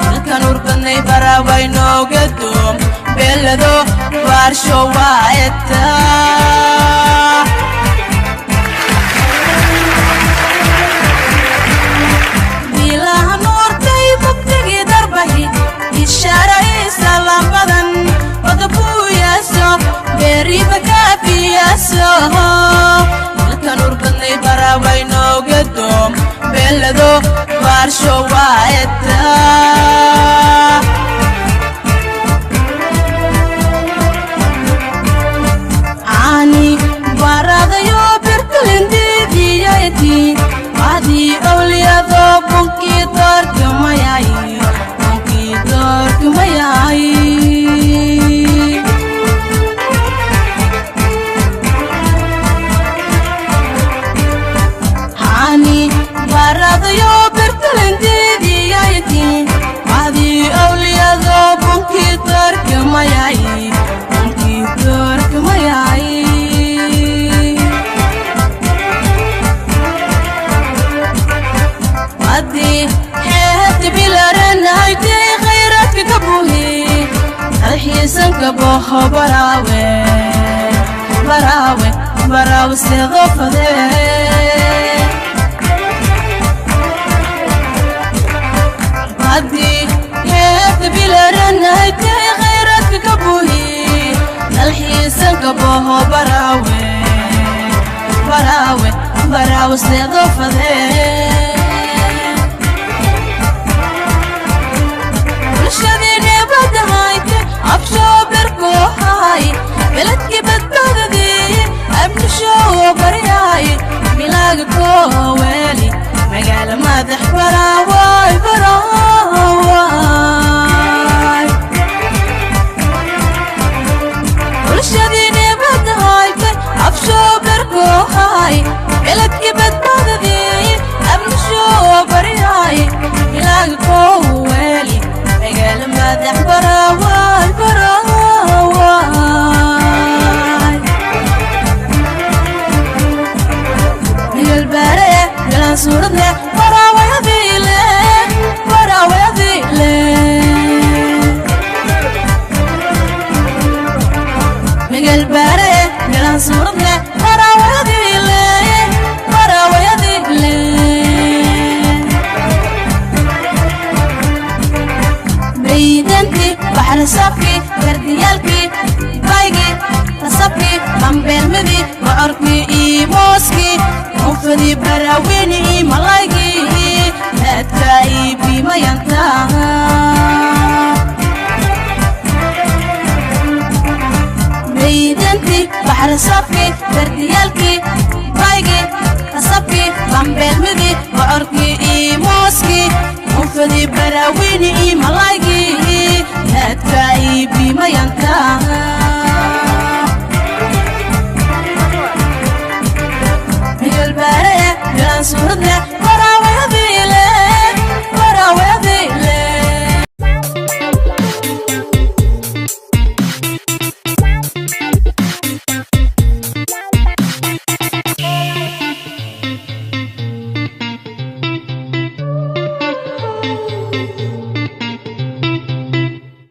Ilkan urbadnay barawaynoogadoom belado baarsho waeta. Bilaha nuurtay mugdigii darbahi ishaaraysa lambadan wadabuuyaso beeriba kaafiyaso. Ilkan urbadnay barawaynoogadoom belado baarsho waeta. Ani baradayo birtalindiidiyati adii awliyado bunkii doorkamayay, bunkii doorkamayay. Ani baradayo birtalindiidiyati adii awliyado bunkii doorkamayay, bunkii doorkamayay. Haddii xeebta bilaranahaytay khayraadka ka buhi dalxiisanka boho baraawe, baraawe, baraawe seedo fadee. Haddii xeebta bilaranahaytay khayraadka ka buhi dalxiisanka boho baraawe, baraawe, baraawe seedo fadee. Bulshadii nabadahayte afshooberkoohay beledkii badbaadadii abnishoo baryaay bilaaga kooweeli magaalo madax baraaway, baraaway. Bulshadii nabadahayte afshooberkoohay beledkii badbaadadii abnishoo baryaay bilaaga kooweeli magaalo madax baraaway, baraaway. Migalbaare galaan suuradle baraawayadiile, baraawayadiile. Migalbaare galaan suuradle baraawayadiile, baraawayadiile. Baydantii baxrasaabkii gardiyaalkii baygii rasabkii bambeelmadii bocorkii iyo mooskii mufadii baraawiini iyo malaygii haadka iyo biimayanta. Baydantii baxrasaabkii gardiyaalkii baygii rasabkii bambeelmadii bocorkii iyo mooskii mufadii baraawiini iyo malaygii.